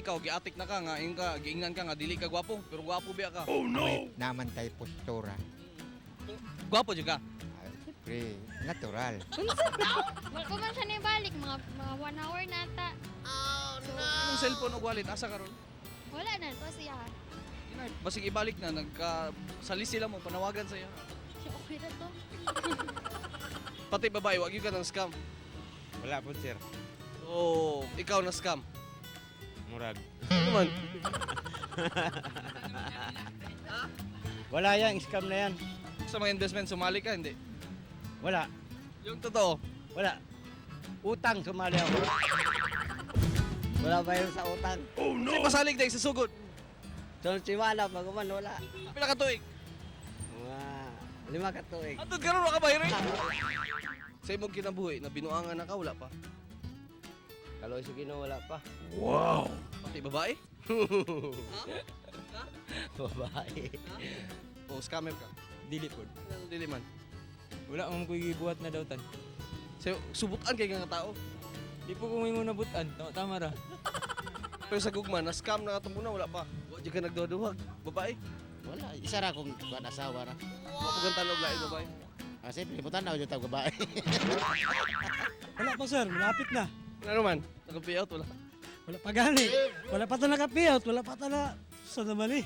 ikaw giatik na ka nga ingon ka, giingnan ka nga dili ka gwapo, pero gwapo biya ka. May naman tayo postura. Gwapo jud ka. Ah, siyempre, natural. Wala ko man siya nibalik, mga 1 hour na ata. So, Imong cellphone ug wallet asa karon? Wala na to siya. Inay, basig ibalik na nagka sali sila mo panawagan sa iya. Okay na to. Pati babae, wag yun ka ng scam. Wala po, sir. Oh, ikaw na scam. Murag. Ano man? Wala yan, scam na yan. Sa mga investment, sumali ka, hindi? Wala, Yung totoo, wala. Utang, sumali ako. Wala ba yun sa utang? oh, no! Pasalig tayo sa sugod. So, siwala, bago man wala. Pila ka tuig? Mga 5 ka tuig. Atod karon wa ka bayri. Sa imong kinabuhi na binuangan na ka, wala pa. Kaloy sa Ginoo, wala pa. Pati babae? Babae. O scammer ka? Dili po. Ano dili man? Wala akong kuy gibuhat na daw tan. So, subukan kay nga tao. Di po kung ingon nabutan, tama, tama ra. Pero sa gugma, na scam na katong una, wala pa. Wa jud ka nagduha-duhag. Babae? Wala, isa ra kung kuan asawa ra. Wa po kang tanog lain babae. Ah, siyempre, butan na jud tag babae. Wala pa, sir, malapit na. Ano man? Naka-payout wala. Wala pa gani. Wala pa ta naka-payout, wala pa ta na sa namali.